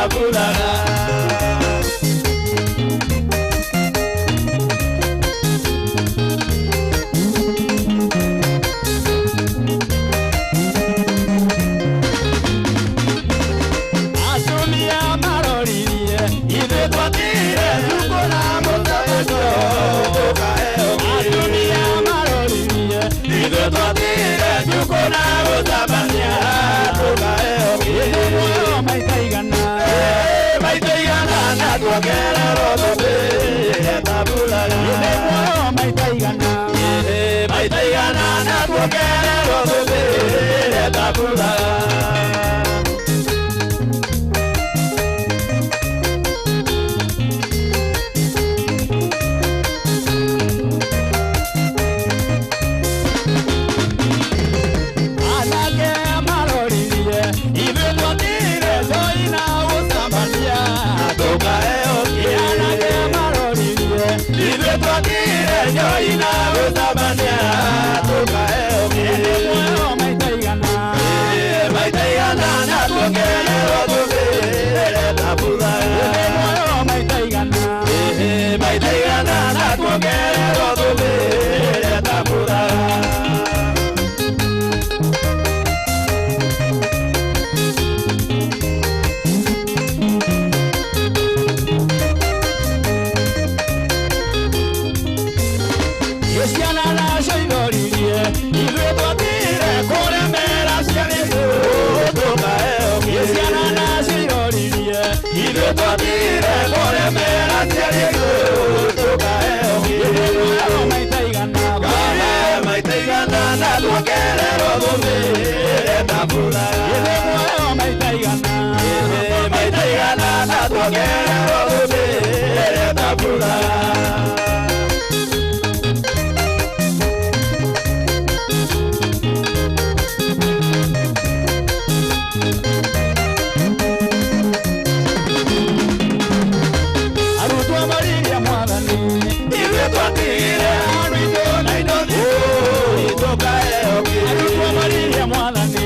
tabulaga. Atumia maroririe ithuĩ twatire thukũ na mũtabanio tũkaheo. Atumia maroririe ithuĩ twatire thukũ na mũtabania tũkaheo. Ĩndĩ muoyo maita igana, maita igana na tuongererwo tũtĩre tabulaga. Ĩndĩ muoyo maita igana, maita igana na tuongererwo tũtĩre tabulaga. Anake maroririe ithuĩ twatire njoi na gũcambania tũkaheo kĩ. Anake maroririe ithuĩ twatire njoi na gũcambania tũkaheo kĩ. Ĩndĩ muoyo maita igana, maita igana na tuongererwo tũtĩre tabulaga. Ĩndĩ muoyo maita igana, maita igana na tuongererwo tũtĩre tabulaga. Ciana nacio iroririe ithuĩ twatire kũremera ciarĩtũ tũkaheo kĩ. Ciana nacio iroririe ithuĩ twatire kũremera ciarĩtũ tũkaheo kĩ. Ĩndĩ muoyo maita igana, maita igana na tuongererwo tũtĩre tabulaga. Ĩndĩ muoyo maita igana, maita igana na tuongererwo tũtĩre tabulaga. Arutwo maririe mwathani ithuĩ twatigire andũ aitũ na indo citũ tũkaheo kĩ. Arutwo maririe mwathani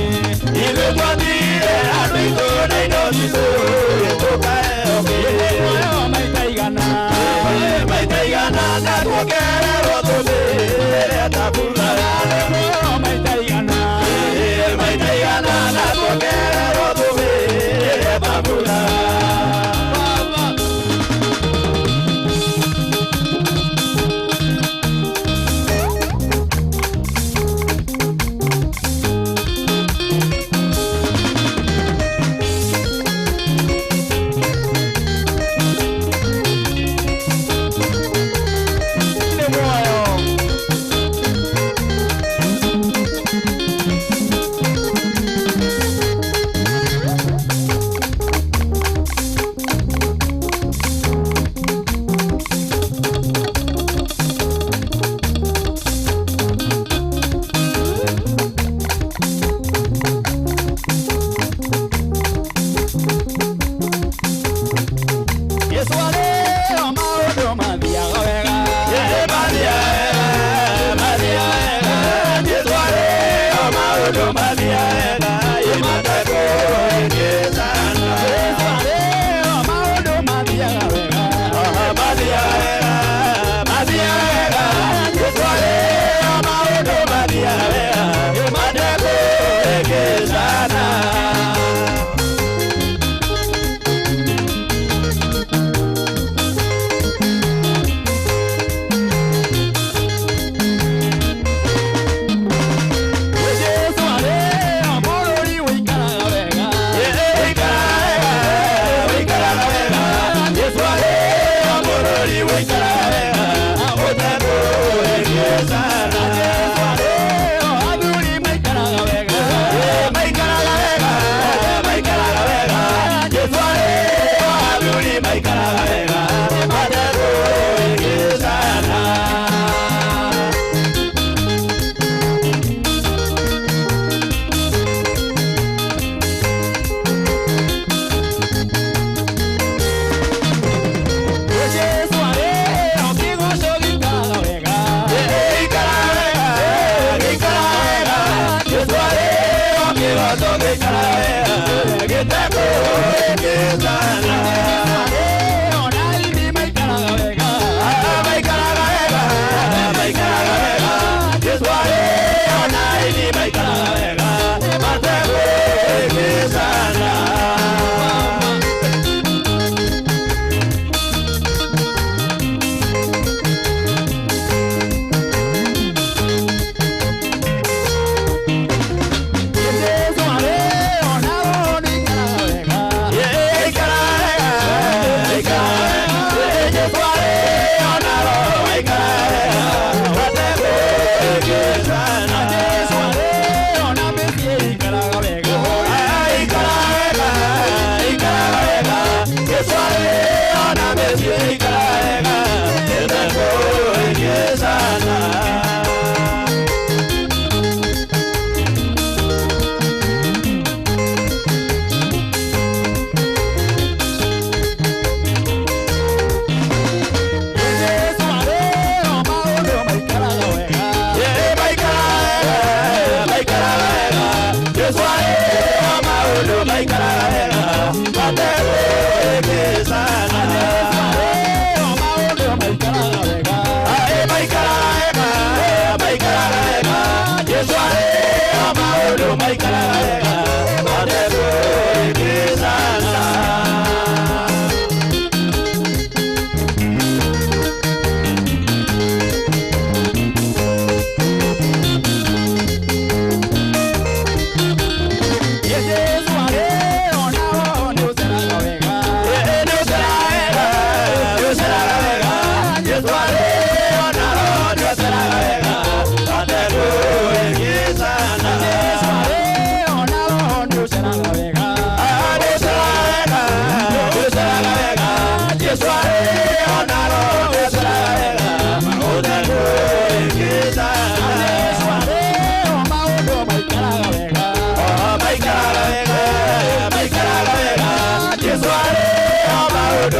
ithuĩ twatigire andũ aitũ na indo citũ tũkaheo kĩ. Ĩndĩ muoyo maita igana, maita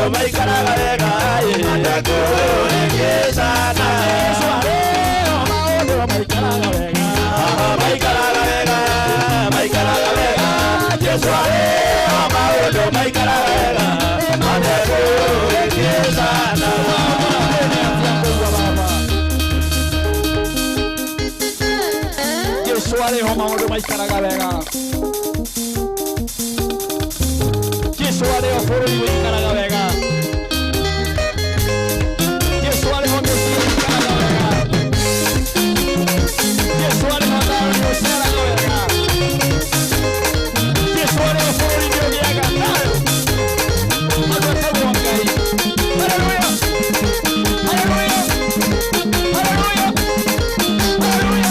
Maũndũ maikaraga wega matekũhĩngĩcana. Jesu arĩho maũndũ maikaraga wega. Maikaraga wega, maikaraga wega. Jesu arĩho maũndũ maikaraga wega matekũhĩngĩcana. Jesu arĩho maũndũ maikaraga wega. Jesu arĩho bũrũri ũikaraga wega. Jesu arĩho mĩciĩ ĩikaraga wega. Jesu arĩho taũni ũceraga wega. Jesu arĩho bũrũri nĩ ũgĩaga thayũ. Andũ etagwo Ngai. Haleluya! Haleluya! Haleluya! Haleluya!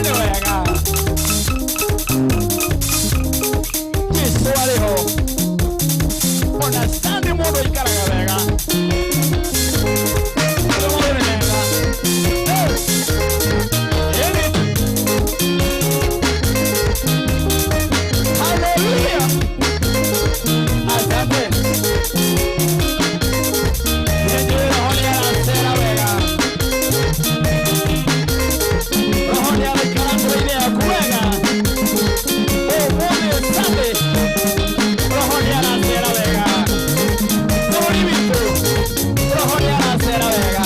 Nĩ wega. Jesu arĩho. Ona Sunday mũndũ aikaraga wega. Maũndũ mothe nĩ mega. Hey! Ĩni. Hallelujah. Asante. Nĩnjũĩ Roho nĩaracera wega. Roho nĩaraikara ngoro-inĩ yaku wega. Ũmũthĩ Sunday, Roho nĩaracera wega. Bũrũri witũ, Roho nĩaracera wega.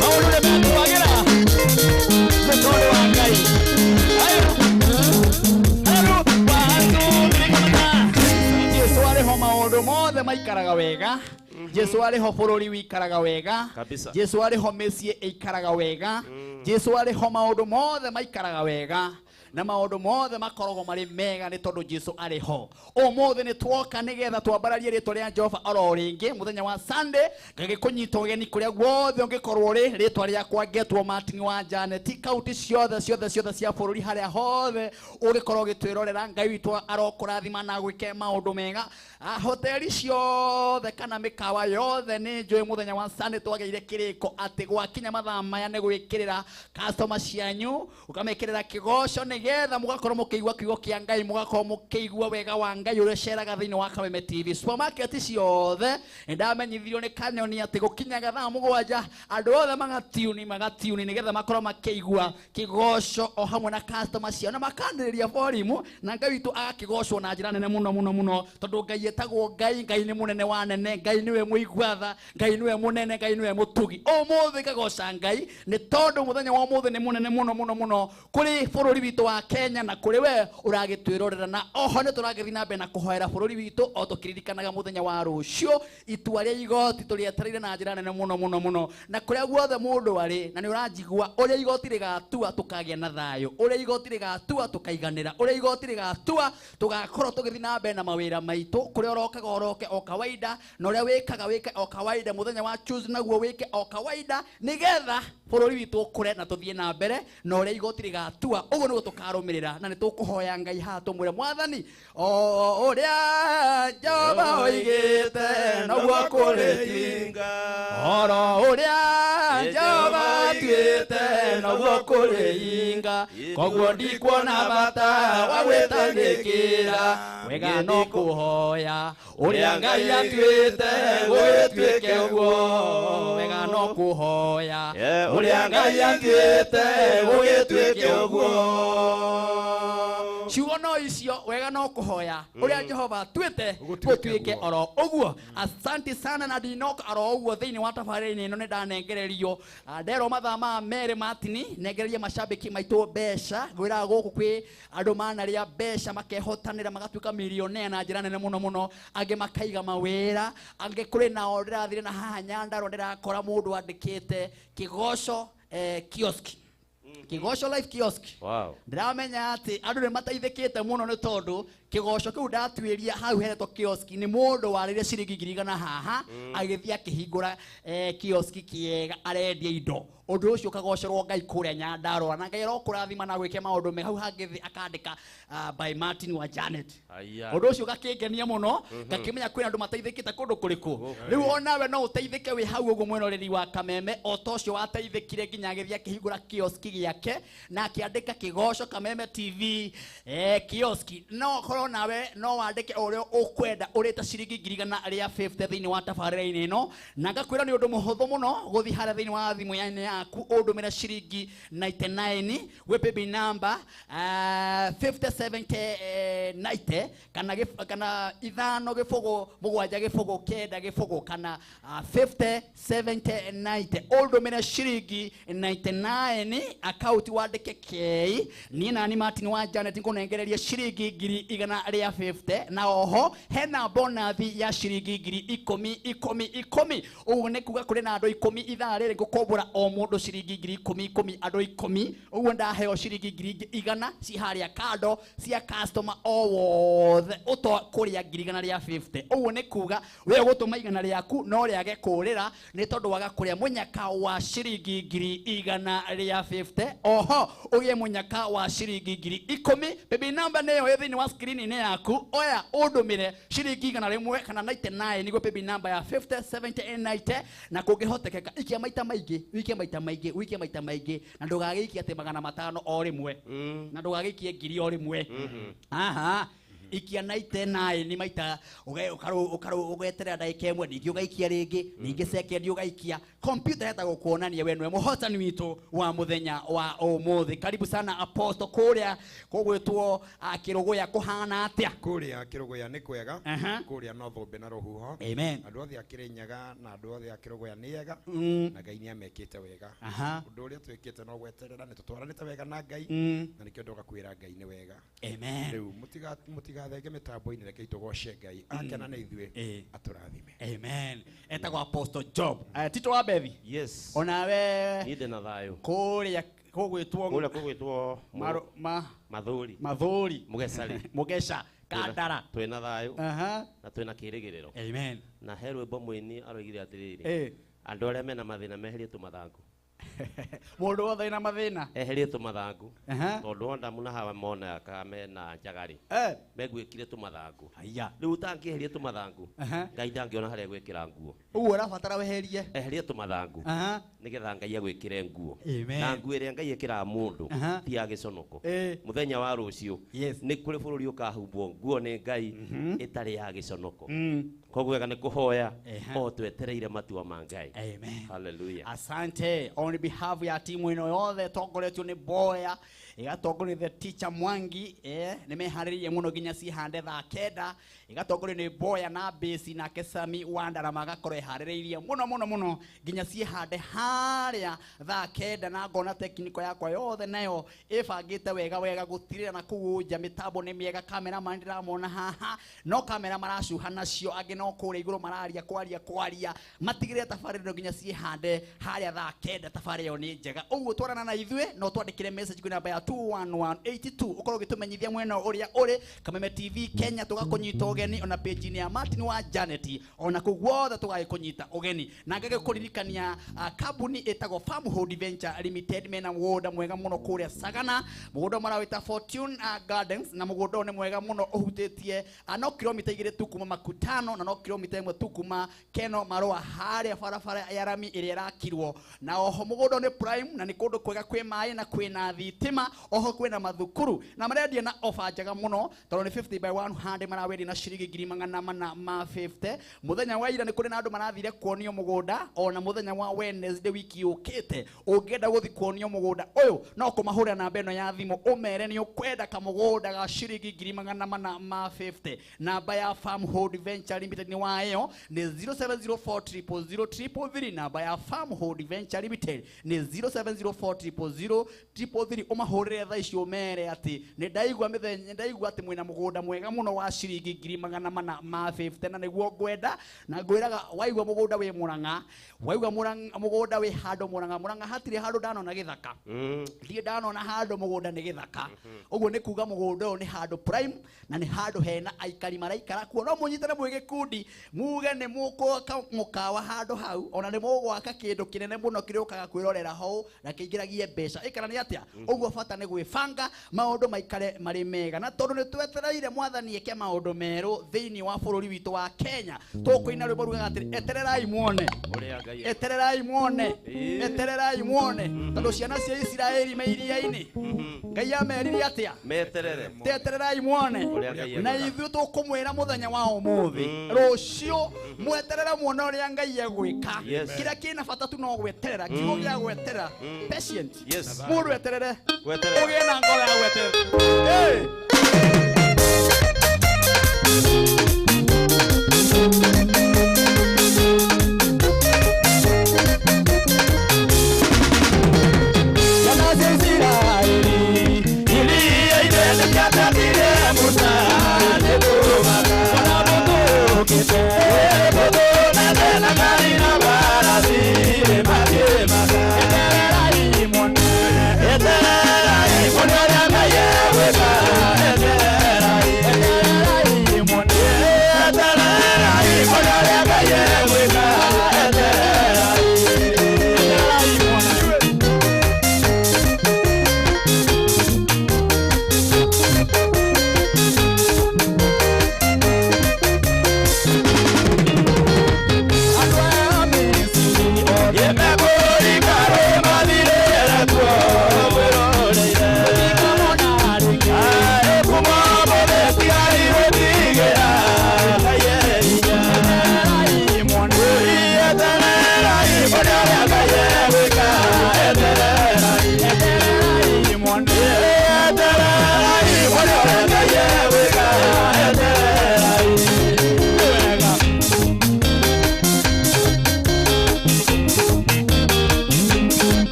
Maũndũ nĩmekwagĩra nĩ tondũ wa Ngai. Haya. Jesu arĩho maũndũ mothe maikaraga wega. Jesu arĩho bũrũri wikaraga wega. Kabisa. Jesu arĩho mĩciĩ ĩikaraga wega. Jesu arĩho maũndũ mothe maikaraga wega. Na maũndũ mothe makoragwo marĩ mega nĩ tondũ Jesu arĩho. Ũmũthĩ nĩ twoka nĩgetha twambararie rĩtwa rĩa Jehova oro rĩngĩ mũthenya wa Sunday ngagĩkũnyita ũgeni kũrĩa guothe ũngĩkorwo ũrĩ. Rĩtwa rĩakwa ngetwo Martin wa Janet, kaunti ciothe ciothe ciothe cia bũrũri harĩa hothe ũngĩkorwo ũgĩtwĩrorera. Ngai witũ arokũrathima na gwĩke maũndũ mega. Hoteli ciothe kana mĩkawa yothe nĩ njũĩ mũthenya wa Sunday twagĩire kĩrĩko atĩ gwakinya mathaa maya nĩ gwĩkĩrĩra customer cianyu, ũkamekĩrĩra kĩgoco nĩgetha mũgakorwo mũkĩigua kiugo kĩa Ngai, mũgakorwo mũkĩigua wega wa Ngai ũrĩa ũceraga thĩinĩ wa Kameme TV. Supermarket ciothe nĩndamenyithirio nĩ Kanyoni atĩ gũkinyaga thaa 7 andũ othe magatiuni nĩgetha makorwo makĩigua kĩgoco o hamwe na customer ciao na makanĩrĩria volume, na Ngai witũ agakĩgocwo na njĩra nene mũno mũno mũno tondũ Ngai etagwo Ngai. Ngai nĩ mũnene wa nene, Ngai nĩwe mũigua tha, Ngai nĩwe mũnene, Ngai nĩwe mũtugi. Ũmũthĩ ngagoca Ngai nĩ tondũ mũthenya wa ũmũthĩ nĩ mũnene mũno mũno mũno kũrĩ bũrũri witũ wa Kenya na kũrĩ we ũragĩtwĩrorera. Na oho nĩ tũragĩthiĩ na mbere na kũhoera bũrũri witũ o tũkĩririkanaga mũthenya wa rũciũ itua rĩa igoti tũrĩetereire na njĩra nene mũno mũno mũno. Na kũrĩa guothe mũndũ arĩ na nĩ ũranjigua, ũrĩa igoti rĩgatua tũkagĩa na thayũ, ũrĩa igoti rĩgatua tũkaiganĩra, ũrĩa igoti rĩgatua tũgakorwo tũgĩthiĩ na mbere na mawĩra maitũ. Kũrĩa ũrokaga ũroke o kawaida, na ũrĩa wĩkaga wĩke o kawaida, mũthenya wa Tuesday naguo wĩke o kawaida nĩgetha bũrũri witũ ũkũre na tũthiĩ na mbere na ũrĩa igoti rĩgatua. Ũguo nĩguo tũkarũmĩrĩra na nĩ tũkũhoya Ngai haha tũmwĩre Mwathani o ũrĩa Jehova oigĩte noguo kũrĩ, oro ũrĩa Jehova atuĩte noguo kũrĩ hinga, koguo ndikuona bata wa gwĩtangĩkĩra, wega no kũhoya ũrĩa Ngai atuĩte gũgĩtuĩke ũguo, wega no kũhoya ũrĩa Ngai atuĩte gũgĩtuĩke ũguo. Ciugo no icio, wega no kũhoya ũrĩa Jehova atuĩte gũtuĩke oro ũguo. Asante sana na ndinoka oro ũguo thĩinĩ wa tabarĩra-inĩ ĩno nĩ ndanengererio nderwo mathaa ma merĩ Martin nengererie macambĩki maitũ mbeca. Ngwĩraga gũkũ kwĩ andũ manarĩa mbeca makehotanĩra magatuĩka millionaire na njĩra nene mũno mũno, angĩ makaiga mawĩra, angĩ kũrĩ nao ndĩrathire na haha Nyandarua ndĩrakora mũndũ andĩkĩte kĩgoco kioski. Kĩgoco Life Kiosk. Wow. Ndĩramenya atĩ andũ nĩ mateithĩkĩte mũno nĩ tondũ kĩgoco kĩu ndatuĩria hau heretwo kioski nĩ mũndũ warĩire ciringi 100,000 haha agĩthiĩ akĩhingũra kioski kĩega arendia indo. Ũndũ ũcio ũkagocerwo Ngai kũrĩa Nyandarũa na Ngai arokũrathima na gwĩke maũndũ mega. Hau hangĩ akandĩka by Martin wa Janet. Ũndũ ũcio ũgakĩngenia mũno ngakĩmenya kwĩna andũ mateithĩkĩte kũndũ kũrĩkũ. Rĩu onawe no ũteithĩke wĩ hau ũguo mwĩroreri wa Kameme o ta ũcio wateithĩkire nginya agĩthiĩ akĩhingũra kioski gĩake na akĩandĩka Kĩgoco Kameme TV kioski. No korwo nawe no wandĩke ũrĩa ũkwenda ũrĩte ciringi 150,000 thĩinĩ wa tabarĩra-inĩ ĩno, na ngakwĩra nĩ ũndũ mũhũthũ mũno gũthiĩ harĩa thĩinĩ wa thimũ yaku ũndũmĩre ciringi 99 gwĩ paybill number 5790 kana kana 5 0 7 0 9 0 kana 507090 ũndũmĩre ciringi 99 account wandĩke K niĩ nani Martin wa Janet ngũnengereria ciringi 150,000 na oho hena bonathi ya ciringi 10,000 10 10. Ũguo nĩ kuga kũrĩ na andũ 10 ithaa rĩrĩ ngũkombora o mũndũ ciringi 10,000 10 andũ 10. Ũguo ndaheo ciringi 100,000 ci harĩa kando cia customer o wothe ũtokũrĩa 150,000. Ũguo nĩ kuga we ũgũtũma 100 rĩaku no rĩage kũrĩra nĩ tondũ waga kũrĩa mũnyaka wa ciringi 150,000. Oho ũgĩe mũnyaka wa ciringi 10,000. Paybill number nĩyo ĩ thĩinĩ wa screen-inĩ yaku. Oya ũndũmĩre ciringi 100 kana 99 nĩguo paybill number ya 50 70 90 na kũngĩhotekeka ikia maita maingĩ wikie maita maingĩ wikie maita maingĩ na ndũgagĩikie atĩ 500 o rĩmwe na ndũgagĩikie 1,000 o rĩmwe. Aha, ikia 99 ni maita ũgeterera ndagĩka ĩmwe ningĩ ũgaikia rĩngĩ ningĩ second ũgaikia. Computer yetagwo kuonania we nĩwe mũhotani witũ wa mũthenya wa ũmũthĩ. Karibu sana Apostle kũrĩa kũgwĩtwo Kĩrũgũya kũhana atĩa? Kũrĩa Kĩrũgũya nĩ kwega. Kũrĩa no thũmbĩ na rũhuho. Amen. Andũ othe a Kĩrĩnyaga na andũ othe a Kĩrũgũya nĩ ega na Ngai nĩ amekĩte wega. Ũndũ ũrĩa twĩkĩte no gweterera nĩ tũtwaranĩte wega na Ngai na nĩkĩo ndoka kwĩra Ngai nĩ wega. Amen. Rĩu mũtigathenge mĩtambo-inĩ rekei tũgoce Ngai akena nĩ ithuĩ atũrathime. Amen. Etagwo Apostle Job. Tito wa Bethi. Yes. Onawe niĩ ndĩ na thayũ. Kũrĩa kũgwĩtwo kũrĩa kũgwĩtwo Mathũri. Mathũri. Mũgecarĩ. Mũgeca Kandara. Twĩna thayũ. Na twĩna kĩrĩgĩrĩro. Amen. Na he rwĩmbo mũini aroigire atĩrĩrĩ. Andũ arĩa mena mathĩna meherie tũmathangũ. Mũndũ wothe wĩna mathĩna eherie tũmathangũ tondũ Adamu na Hawa mona kana mena njagarĩ megwĩkire tũmathangũ. Rĩu ũtangĩeheria tũmathangũ Ngai ndangĩona harĩa gwĩkĩra nguo. Ũguo ũrabatara weherie eherie tũmathangũ nĩgetha Ngai agwĩkĩre nguo. Na nguo ĩrĩa Ngai ĩkĩraga mũndũ ti ya gĩconoko. Mũthenya wa rũciũ nĩ kũrĩ bũrũri ũkahumbwo nguo nĩ Ngai ĩtarĩ ya gĩconoko. Koguo wega nĩ kũhoya o twetereire matua ma Ngai. Amen. Hallelujah. Asante. On behalf ya timu ĩno yothe tongoretio nĩ Boya ĩgatongorio the teacher Mwangi nĩ meharĩrĩirie mũno nginya cihande thaa 9 ĩgatongorio nĩ Boya na Besi nake Sami Wandarama agakorwo eharĩrĩirie mũno mũno mũno nginya cihande harĩa thaa 9 na ngona tekniko yakwa yothe nayo ĩbangĩte wega wega gũtirĩra na kũu nja mĩtambo nĩ mĩega cameraman ndĩramona haha no kamera maracuha nacio angĩ no kũrĩa igũrũ mararia kwaria kwaria matigĩrĩre tabarĩra ĩno nginya cihande harĩa thaa 9 tabarĩra ĩyo nĩ njega. Ũguo twarana na ithuĩ no twandĩkĩre message kwĩ namba ya 21182 ũkorwo ũgĩtũmenyithia mwena ũrĩa ũrĩ Kameme TV Kenya tũgakũnyita ũgeni ona page-inĩ ya Martin wa Janet ona kũu guothe tũgagĩkũnyita ũgeni. Na ngagĩkũririkania kambuni ĩtagwo Farmhold Venture Limited mena mũgũnda mwega mũno kũrĩa Sagana mũgũnda marawĩta Fortune Gardens na mũgũnda ũyũ nĩ mwega mũno ũhutĩtie no kilomita 2 tu kuma Makutano na no kilomita 1 tu kuma Keno Marũa harĩa barabara ya rami ĩrĩa ĩrakirwo. Na oho mũgũnda nĩ prime na nĩ kũndũ kwega kwĩ maĩ na kwĩna thitima oho kwĩna mathukuru na marendia na ofa njega mũno tondũ nĩ 50 by 100 marawendia na ciringi 450,000. Mũthenya wa ira nĩ kũrĩ na andũ marathire kuonio mũgũnda ona mũthenya wa Wednesday wiki yũkĩte ũngĩenda gũthiĩ kuonio mũgũnda ũyũ no kũmahũrĩra namba ĩno ya thimũ ũmere nĩ ũkwenda kamũgũnda ga ciringi 450,000. Namba ya Farmhold Venture Limited nĩ wayo nĩ 0704000333. Namba ya Farmhold Venture Limited nĩ 0704000333. Ũmahũrĩre Ũhũrĩre thaa ici ũmere atĩ nĩ ndaigua mĩthenya, nĩ ndaigua atĩ mwĩna mũgũnda mwega mũno wa ciringi 450,000 na nĩguo ngwenda. Na ngwĩraga waigua mũgũnda wĩ Murang'a, waigua mũgũnda wĩ handũ Murang'a, Murang'a hatirĩ handũ ndanona gĩthaka. Ndirĩ ndanona handũ mũgũnda nĩ gĩthaka. Ũguo nĩ kuga mũgũnda ũyũ nĩ handũ prime na nĩ handũ hena aikari maraikara kuo. No mũnyitane mwĩ gĩkundi muge nĩ mũgwaka mũkawa handũ hau, ona nĩ mũgwaka kĩndũ kĩnene mũno kĩrĩũkaga kwĩrorera hau na kĩingĩragie mbeca. Ĩkara nĩ atĩa? Ũguo bata nĩ gwĩbanga maũndũ maikare marĩ mega. Na tondũ nĩ twetereire mwathani eke maũndũ merũ thĩinĩ wa bũrũri witũ wa Kenya, tũkũina rwĩmbo rugaga atĩrĩ, etererai muone, etererai muone, etererai muone. Tondũ ciana cia Isiraeli me iria-inĩ, Ngai amerire atĩa? Meterere. Tetererai muone. Na ithuĩ tũkũmwĩra mũthenya wa ũmũthĩ, rũciũ mweterere muone ũrĩa Ngai egwĩka. Kĩrĩa kĩna bata tu no gweterera, kiugo gĩa gweterera, patient. Mũndũ eterere, ũgĩe na ngoro ya gweterera. Hey! Ciana cia Isiraeli iria-inĩ nĩciatetire Musa nĩ kũmaka. Ona mũtũkĩte, mũtũnene na ngari na mbarathi makĩmaka. Etererai muone, etererai muone ũrĩa Ngai egwĩka. Etererai, etererai muone, etererai muone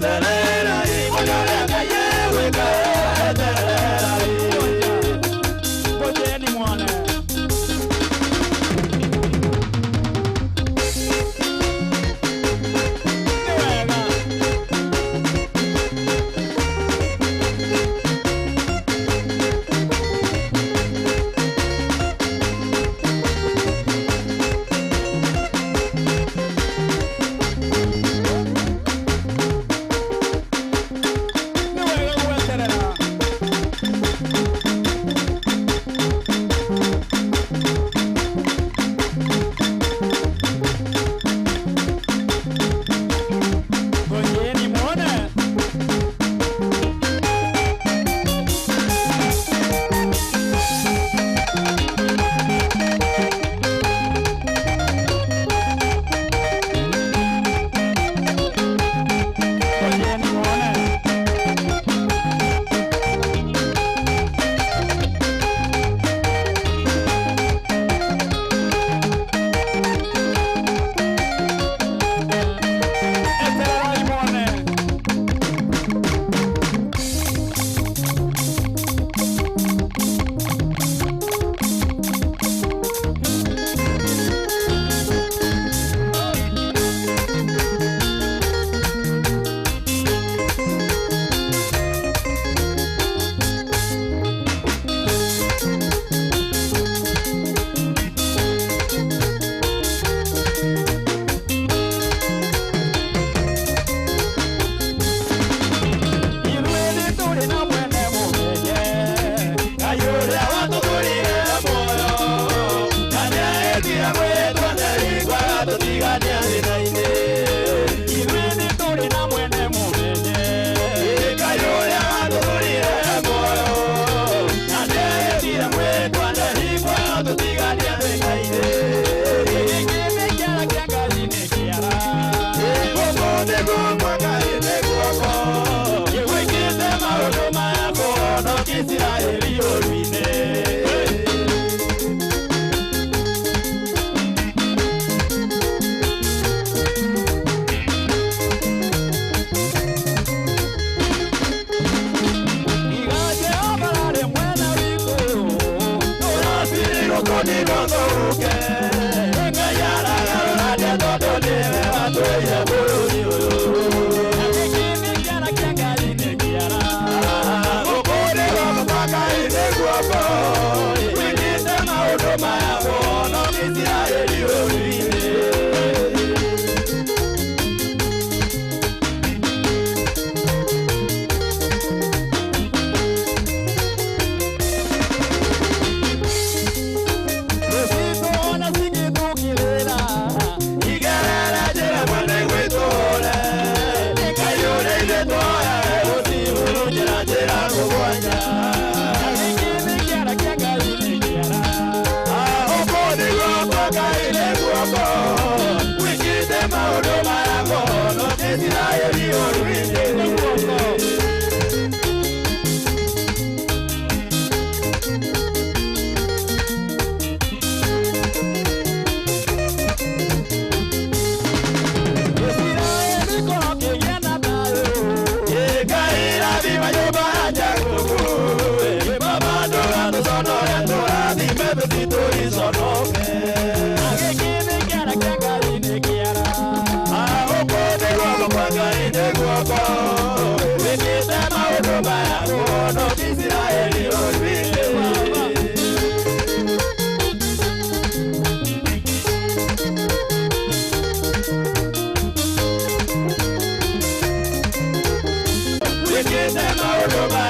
Etererai muone ũrĩa Ngai egwĩka. Etererai. Ngojeni muone. Nĩ wega. Nĩ wega gweterera. Ngojeni muone. Ngojeni muone. Etererai muone. Ithuĩ nĩ tũrĩ na mwene mũmenye. Ngai ũrĩa watũtũrire muoyo, na nĩahĩtire mwĩtwa nderigwa agatũtigania thĩna-inĩ. Ithuĩ nĩ tũrĩ na mwene mũmenye. Ngai ũrĩa watũtũrire muoyo, na nĩahĩtire mwĩtwa nderigwa agatũtigania thĩna-inĩ. Gĩkĩ nĩ kĩara kĩa Ngai nĩ kĩara. Gũkũ nĩguo kwa Ngai nĩ guoko, gwĩkĩte maũndũ maya kũhonokia Isiraeli ũru-inĩ. Iga Jehova arĩ mwena witũ. Tũracirĩrwo kũninwo tũhuke, Ngai aragarũrania tondũ nĩwe watũheire bũrũri ũyũ. Na gĩkĩ nĩ kĩara kĩa Ngai nĩ kĩara. Gũkũ nĩ guoko kwa Ngai nĩ guoko, gwĩkĩte maũndũ maya kũhonokia Isiraeli ũru-inĩ. Rũcitũ ona cigĩtũkĩrĩra. Igerere njĩra mwene gwĩtũũre, Ngai ũrĩa ithuĩ twoyaga gũtihurunjĩra njĩra kũgwanja. Na gĩkĩ nĩ kĩara kĩa Ngai nĩ kĩara. Gũkũ nĩ guoko Ngai nĩ guoko, gwĩkĩte maũndũ maya kũhonokia Isiraeli ũru-inĩ. Nĩ guoko. Isiraeli korwo kĩgĩa na thayũ. Ngai rathima nyũmba ya Jakubu, Baba ndũgatũconore tũrathime tũtitũiconoke. Na gĩkĩ nĩ kĩara kĩa Ngai nĩ kĩara. Gũkũ nĩ guoko kwa Ngai nĩ guoko, gwĩkĩte maũndũ maya kũhonokia Isiraeli ũru-inĩ. Gwĩkĩte maũndũ maya